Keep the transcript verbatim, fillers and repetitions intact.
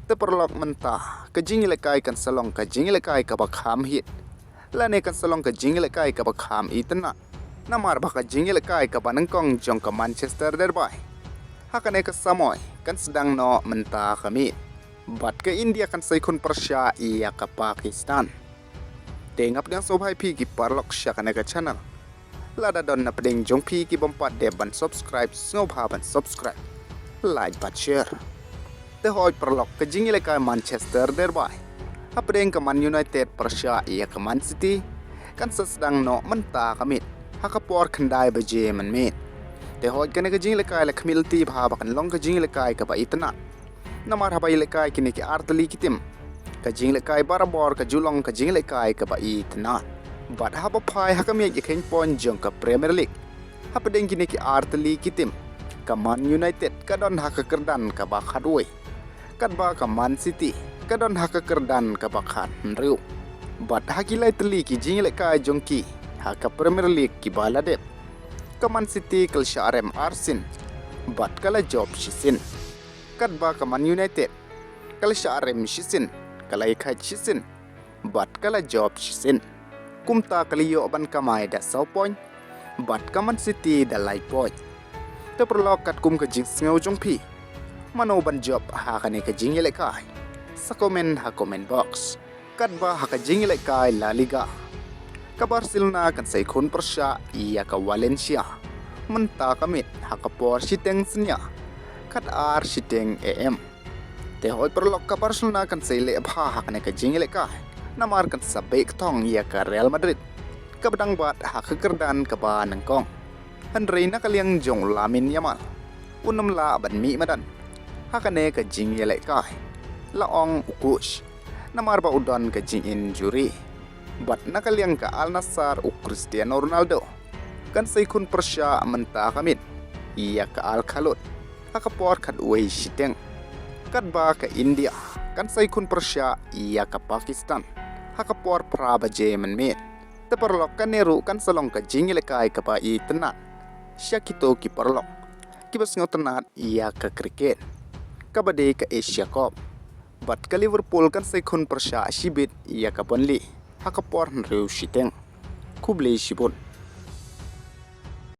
Te paralok mynta, ka jingïalehkai kan sa long ka jingïalehkai kaba kham hit. Lane kan sa long ka jingïalehkai kaba kham itynnad. Namar ba ka jingïalehkai kaba nyngkong jong ka Manchester Derby ha kane ka samoi kan sdang noh mynta ka miet. Bad ka India kan sa ïakhun pyrshah ïa ka Pakistan. Te nga pdiang sngewbha ïa phi ki paralok sha kane ka channel. Lada don na pdeng jong phi ki bym pat dep ban subscribe, sngewbha ban subscribe, like bad share. Te hooid paralok, ka jingïalehkai Manchester Derby hapdeng ka Man United pyrshah ïa ka Man City kan sa sdang noh mynta ka miet ha ka por khyndai baje mynmiet. Te hooid, kane ka jingïalehkai la khmih lynti bha ba kan long ka jingïalehkai kaba itynnad. Namar haba ïalehkai kine ki artylli ki tim, ka jingïalehkai barabor ka ju long ka jingïalehkai kaba itynnad. Bad haba phai ha ka miej ïakheiñ point jong ka Premier League, hapdeng kine ki artylli ki tim, ka Man United ka don ha ka kyrdan kaba khatwei, katba ka Man City ka don ha ka kyrdan kaba khathynriew. Bad ha ki lai tylli ki jingïalehkai jong ki ha ka Premier League kiba la dep, ka Man City ka la shah rem arsien bad ka la jop shisien. Katba ka Man United ka la shah rem shisien, ka la ïakhaid shisien bad ka la jop shisien. Kumta ka la ïoh ban kamai da saw point bad ka Man City da lai point. Te paralok, katkum ka jingsngew jong phi, mano ban jop ha kane ka jingïalehkai? Sa comment ha comment box. Katba ha ka jingïalehkai La Liga, ka Barcelona kan sa ïakhun pyrshah ïa ka Valencia mynta ka miet ha ka por shiteng synñia, khatar shiteng A M. Te hooid paralok, ka Barcelona kan sa ïaleh bha ha kane ka jingïalehkai, namar kan sa beh kthong ïa ka Real Madrid kaba dang bat ha ka kyrdan kaba nyngkong. Hynrei na ka liang jong u Lamine Yamal, un ym lah ban mih madan ha kane ka jingïalehkai, la ong u coach, namar ba u don ka jinginjury. Bad na ka liang ka Al Nassr, u Cristiano Ronaldo kan sa ïakhun pyrshah mynta ka miet ïa ka Al Khalood ha ka por khatwei shiteng. Katba ka India kan sa ïakhun pyrshah ïa ka Pakistan ha ka por phra baje mynmiet. Te paralok, kane ruh kan sa long ka jingïalehkai kaba itynnad sha kito ki paralok kiba sngewtynnad ïa ka cricket, kaba dei ka Asia Cup. Bad ka Liverpool kan sa ïakhun pyrshah shibit ïa ka Burnley ha ka por hynriew shiteng. Khublei shibun.